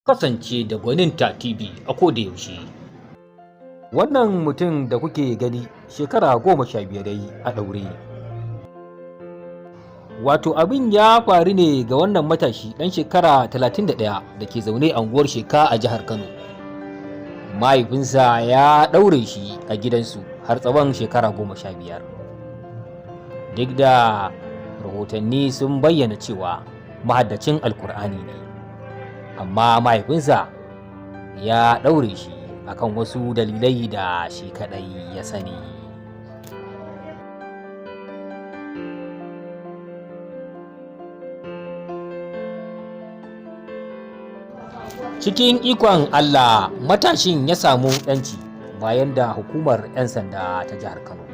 Kasance da Gwaninta TV a koda yaushe. Wannan mutum da kuke gani shekara 15 ya yi a ɗaure. Wato abin ya faru ne ga wannan matashi ɗan shekara 31 da ke zaune a unguwar Sheka a jihar Kano. Mahaifinsa ya ɗaure shi a gidansu har tsawon shekara 15. Duk da rahotanni sun bayyana cewa mahaddacin Alkur'ani ne, amma mahaifinsa ya ɗaure shi akan wasu dalilai da shi kaɗai ya sani. Cikin ikon Allah, matashin ya samu 'yanci bayan da hukumar 'yan sanda ta jihar Kano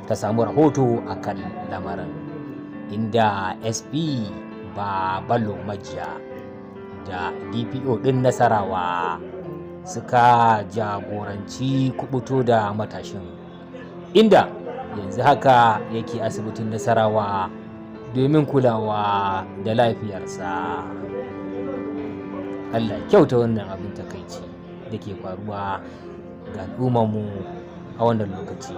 ta samu rahoto a kan lamarin, inda SP Babalo Majiya da DPO ɗin Nasarawa suka jagoranci kubuto da matashin, inda yanzu haka yake asibitin Nasarawa domin kulawa da lafiyarsa. Allah kyauta. Wannan abin takaici da ke faruwa ga al'ummarmu a wannan lokaci.